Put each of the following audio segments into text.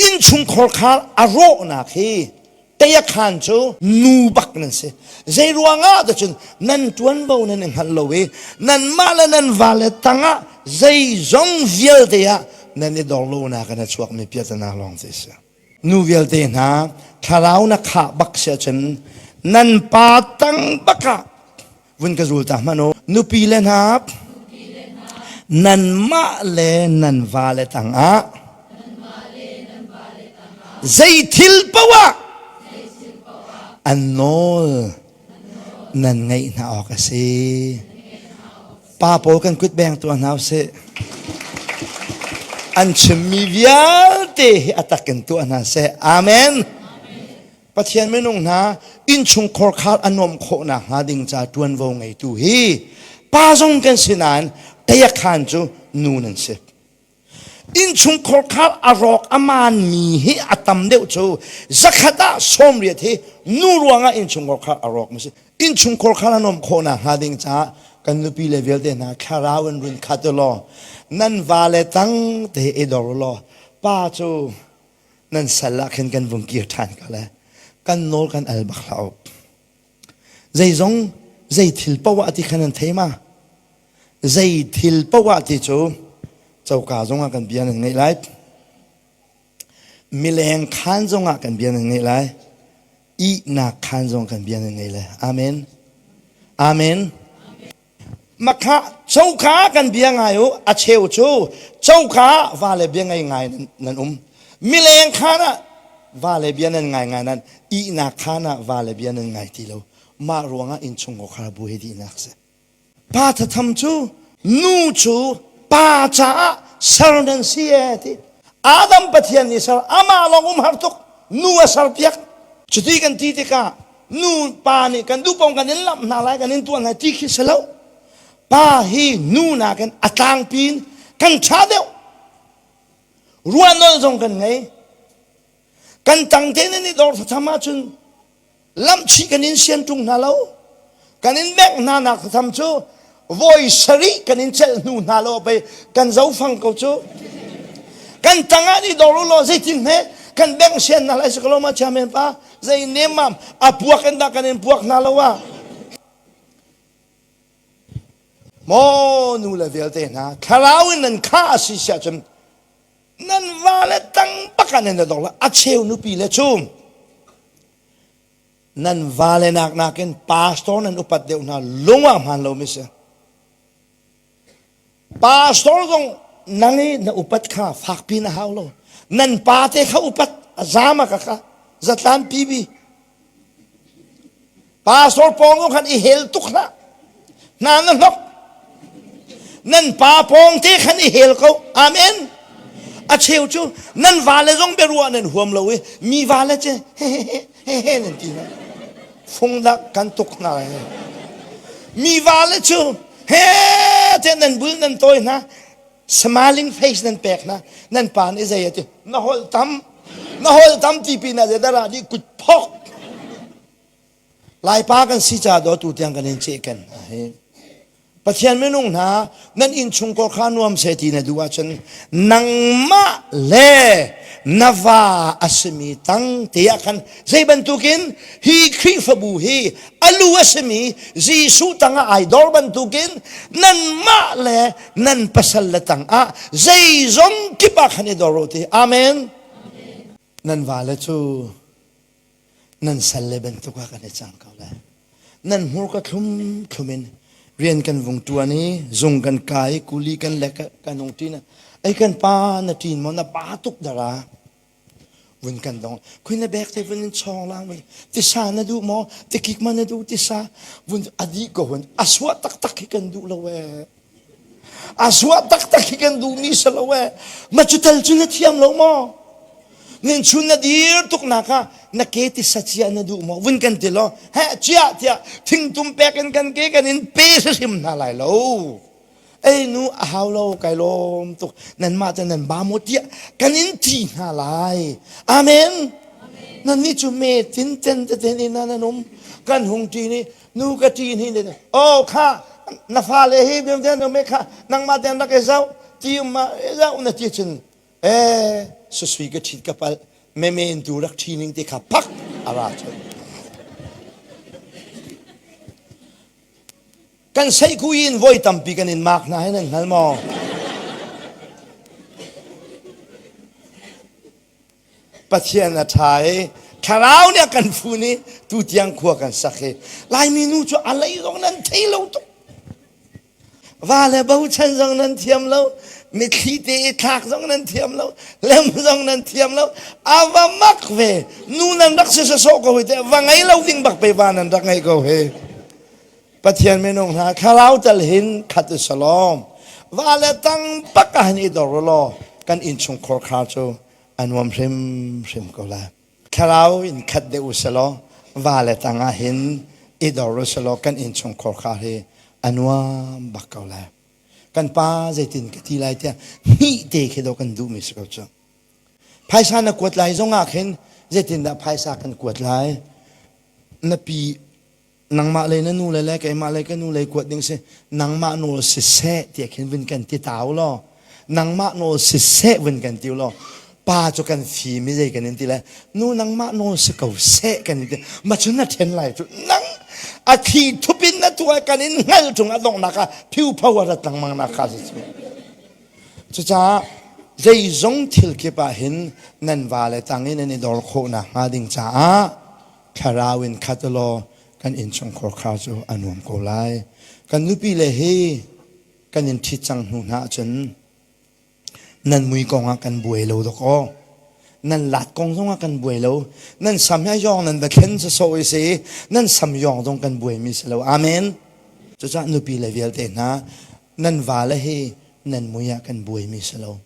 Innchungkhar khar a rawhnak hi teiakhan cu nu bak nan si. Zei ruangah dah cun nan ṭuanvo nan i hngalh lo i nanmah le nan vale tangah zeizong vialte ah nan i dor lonak in a chuakmi piahtana lawng te si. Nu vialte hna thlarau na khah bak si ahcun nan pa tang bak ah vun ka zul ta hmanh u. Nupi le hna nanmah le nan vale tangah zei thil poah an nawl nan ngaih hna awk a si. Pa pawl kan kut beng tuah hna usih. An chimmi vialte hi a tak in tuah hna seh. Amen. Pathian minung hna innchungkhar khar a nuamh khawh nakhnga ding ca ṭuanvo ngeitu hi pa zong kan si nain teiakhan cu nu nan si. Innchungkhar khar a rawk a maanmi hi a tam deuh cu zakhat ah 80 hi nu ruangah innchungkhar khar a rawk mi si. Innchungkhar khar a nuamh khawh nakhnga ding caah kan nupi le vialte hna thlarau in run khat u law nan vale tang te i dor u law pa cu nan sal ah khin kan vung kir ṭhan ko le kan nawl kan al bak hlah u. Zeizong zei thil poah ti khan nan thei ma? Zei thil poah ti cu coka zongah kan bia nan ngeih lai. Mileng khaan zongah kan bia nan ngeih lai. Ihnak khaan zong kan bia nan ngei lai. Amen. Amen. Makha coka kan bia ngai u a cheu cu coka va le bia ngei ngai nan um mileng khan ah va le bia nan ngai ngai nan ihnak khan ah va le bia nan ngai ti lo mah ruangah innchung khar bu he dihnak si pa thatham cu nu cu pa caah ser nan si e ti Adam Pathian nih ser amah lawng um har tuk nu a ser piak cuti kan ti tikah nu pa nih kan duh paoh kan in lamh hna lai kan in tuah hna ti khi si lo pa hi nu nakin a tlangpi in kan ṭha deuh ruahnolh zong kan ngei kan tang te nan i dor thatham ahcun lamhchih kan in sian ṭung hna lo kan in bengh hna nak thatham cu voi sarih kan in celh hnu hna lo pei kan zofang ko cu kan tangah ni dor u law zeitin hme kan bengh sian hna lai si ko lo ma chairman pa zei nemmam a puak in dah kan in puak hna lo ah maw nu le vialte hna thlarau in nan kha a si siah cun nan va le tang bak ah nan dong la a cheu nupi le chung nan va le nak nakin pastor nan upat deuh hna lung ah hmaan lo mi si Pastor zong nang i na upat kha fakpi na hau lo. Nan pa te kha upat a zama ka kha zatlan pibi. Pastor pawng khan i hel tuk hlah. Hna na hlok. Nan pa pawng te khan i hel ko. Amen. A cheu cu nan vale zong biaruah nan huam lo i mi vale cu he he he he nan ti hna. Fungdak kan tuk hna. Mi vale cu he te nan bul nan tawi hna smiling face nan pek hna nan pa nih zei ati na holh tam na holh tam ti pi na dara di kut phok laipa kan si ca do tu tiang kan in che kan hi Pathian minung hna nan innchung ko kha nuam se ti na duh ahcun nangmah le na va a simi tang te ah khan zei bantukin hi Khrihfabu hi a lu a simi Jesuh tangah ai dor bantukin nanmah le nan pasal le tangah zeizong kip ah khan i dor u ti. Amen. Nan vale cu nan sal le bantuk ah kan i cang ko lai. Nan hmurka thlum thlum in rian kan vung ṭuan i zung kan kai kuli kan lek kan hung ṭin. Ei kan pa na ṭin maw na pa tuk dara. Vun kan dong khui na bek te vun in chong lang vun tisa na duh maw tikik ma na duh tisa vun adi ko hun asua taktak hi kan duh lo e asua taktak hi kan duh mi si lo e ma cu tel cu na thiam lo maw nin chun na dir tuk nak ah na ke tisa chia na duh maw vun kan ti lo he chia tiah thingtum pek in kan ke kan in pe hrim hna lai lo Ei nu a hau lo kai lawm tuk nanmah cu nan ba maw tiah kan in ti hna lai. Amen. Nan nih cu me tin ten te ten in nan um kan hung ṭi ni nu ka ṭi ni ne oh kha na fale hi biam ten me kha nangmah ten rak i zoh ti ma i zoh na ti cun. Eh, susui ka ṭhit ka palh. Memen tu rak ṭhi ning te kha pak a ra cun. Kan seihku in voi tampi kan in mak hna hi nan hngal maw? Pathian a ṭha i thlarau nih a kan fun i tutiang khua kan sak hi Laimi nu cu a lei zong nan thei lo tuk. Va le bochan zong nan thiam lo, mitthli te i thlak zong nan thiam lo, lem zong nan thiam lo. A va mak ve. Nu nan rak si sawsawh ko hi te va ngei lo ding bak pe va nan rak ngei ko hi. Pathian minung hna thlarau tal hin khat u salom. Va le tang bak ah hin i dor law kan innchungkhar kha cu a nuam hrimhrim ko lai. Thlarau in khat deuh u selaw va le tang ah hin i dor u selaw kan innchungkhar kha hi a nuam bak ko lai. Kan pa zeitin ka ti lai tiah hnih te khi do kan duhmi si ko cu. Phaisa na kuat lai zongah khin zeitindah phaisa kan kuat lai? Na pi nangmah le na nu le le keimah le ka nu le kuat ding si nangmah nawl siseh tiah khin vun kan ti tau law nangmah nawl siseh vun kan ti law pa cu kan fim i zei kan in ti le nu nangmah nawl si ko seh kan in ti ma cun na then lai cu nang a thi thup in na tuah kan in hngal tung a donghnak ah phiu pho a rat lengmang nak kha si cu cucaah zeizong thil kip ah hin nan va le tang in nan i dor khawh nak hnga ding caah Thlarau in khat law kan innchungkhar kha cu a nuam ko lai. Kan nupi le hi kan in ṭhit cang hnu hna ahcun nan mui kong ah kan buai lo dok aw. Nan lat kong zong ah kan buai lo. Nan sam hi yong nan va thlen sawsawh i si. Nan sam yong zong kan buaimi si lo. Amen. Cucaah nupi le vialte hna nan vale hi nan mui ah kan buaimi si lo.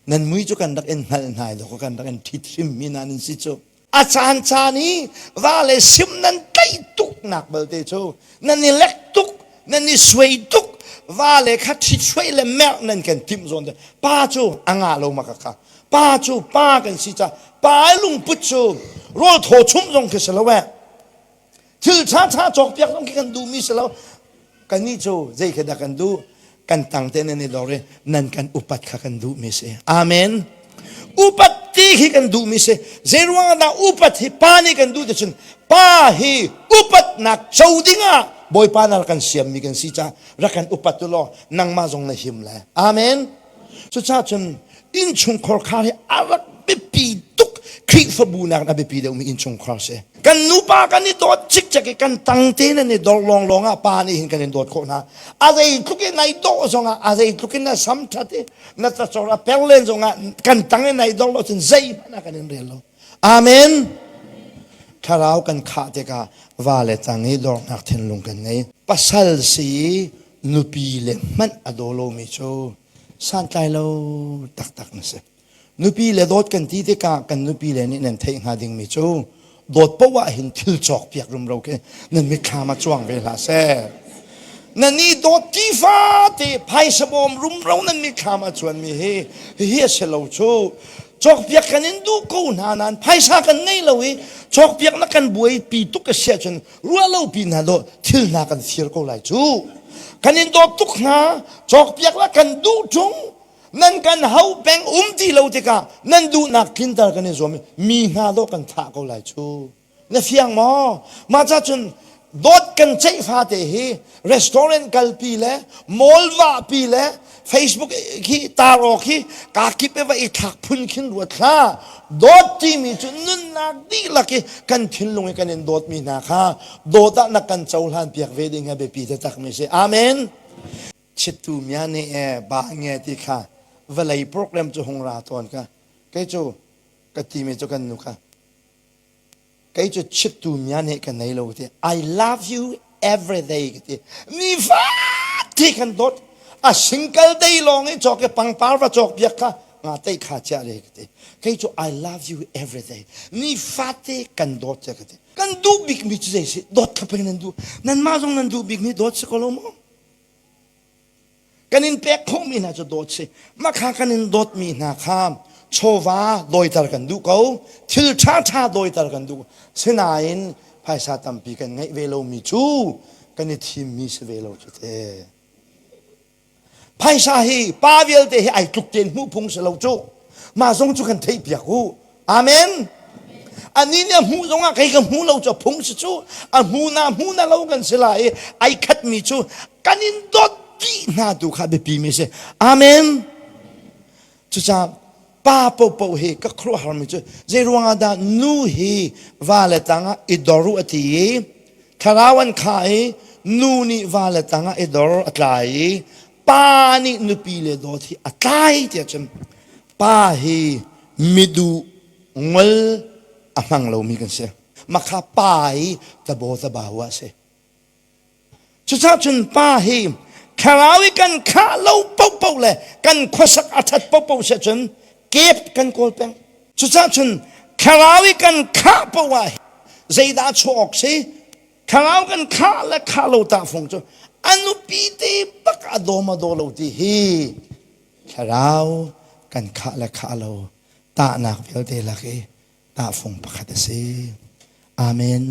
Nan mui cu kan rak in hngalh hna i dawk kan rak in ṭhit hrimmi hna nan si cu. A caan caan i va le sim nan tlaih tuknak belte cu nan i lek tuk, nan i suai tuk, va le kha ṭhit suai le merh nan kan timh zawn te. Pa cu a ngah lo ma ka Pa cu pa kan si ca pa i lungput cu rawl thaw chumh zong khi si lo eh. Thil ṭha ṭha cawkpiak zong khi kan duhmi si lo. Kannih cu zei khi dah kan duh? Kan tang te nan i dor i nan kan upat kha kan duhmi si. Amen. Upat ti khi kan duhmi si. Zei ruang dah upat hi pa nih kan duh ti cun pa hi upatnak co dingah Bawipa na rak kan siammi kan si caah rak kan upat tu law nangmah zong na him lai. Amen. Cucaah cun innchungkhar khar hi a rak biapi tuk Khrihfabu nak a biapi deuhmi innchungkhar si. Kan nupa kan i dawt cikcek i kan tang te nan i dor lawnglawng ah pa nih hin kan in dawt khawh hna. A zeitluk in nai dawh zongah, a zeitluk in na sam ṭhat i na cacor a per len zongah kan tang in nai dor lo cun zeihmanh ah kan in rel lo. Amen. Thlarau kan khah tikah va le tang i dornak thinlung kan ngei. Pasal si i nupi le hmanh a daw lomi cu santlai lo taktak na si. Nupi le dawt kan ti tikah kan nupi le nih nan theih hnga dingmi cu dawt paoh ah hin thil cawk piak rumro khi nan mitthlam ah cuang ve hlah seh. Nan i dawt ti fate phaisa bawm rumro nan mitthlam ah cuanmi hi hihi a si lo cu cawkpiak kan in duh ko hna nain phaisa kan ngei lo i cawkpiak na kan buaipi tuk a si ahcun ruah lo pi hna dawh thil hna kan fir ko lai cu kan in dawt tuk hna cawkpiak la kan duh ṭung nan kan hau peng um ti lo tikah nan duhnak tlinter kan i zuam i mi hna dawh kan thah ko lai cu na fiang maw mah ca cun dawt kan ceih fate hi restaurant kalpi le mall vahpi le Facebook khi taro khi ka kip e va i thlak phun khin ruat hlah dawt timi cu nunnak dihlak i kan thinlung i kan in dawtmi hna kha dawt ah na kan cohlan piak ve ding hi biapi taktak mi si amen chittu mia ne e ba nge ti kha vawlei program cu hung ra tawn ka kei cu ka ti mi cu kan nu kha kei cu chittu mia ne ka nei lo ti I love you every day ka ti nifa ti kan dawt a single day lawng i cawk i pangpar va cawk piak kha nga tei kha chia le ka ti kei cu I love you every day nifate kan dawt che ka ti kan duh bik mi cu zei si dawt kha pei nan duh nan mah zong nan duh bik mi dawt si ko lo maw Kan in pek khawhmi hna cu dawt si. Mah kha kan in dawtmi hna kha chawva dawiter kan duh ko. Thil ṭhaṭha dawiter kan duh. Sinain phaisa tampi kan ngeih ve lomi cu kan i thimmi si ve lo cu te. Phaisa hi pa vialte hi ai tluk tein hmuh phung si lo cu. Mah zong cu kan theih piak u. Amen. Ani nih a hmuh zongah kei ka hmu lo cu a phung si cu. A hmu na hmu na lo kan si la i ai khatmi cu kan in dawt dih hna tu kha biapi mi si. Amen. Cucaah pa popo hi ka khuaruahharmi cu zei ruangah dah nu hi va le tangah i dor u a ti i thlarau an kha i nu nih va le tangah i dor a tlai i pa nih nupi le dawt hi a tlai tiah cun pa hi miduh ngol a hmang lomi kan si makha pa i tabo tabau ah si Cucaah cun pa hi thlarau i kan khah lo paohpaoh le kan khuasak a ṭhat paohpaoh si ahcun kep kan kawl peng. Cucaah cun thlarau i kan khah paoh ah zeidah chuah awk si? Thlarau kan khah le khah lo tahfung cu a nupi te bak a dawm a daw lo ti hi thlarau kan khah le khah lo tahnak vialte lak i tahfung pakhat a si. Amen.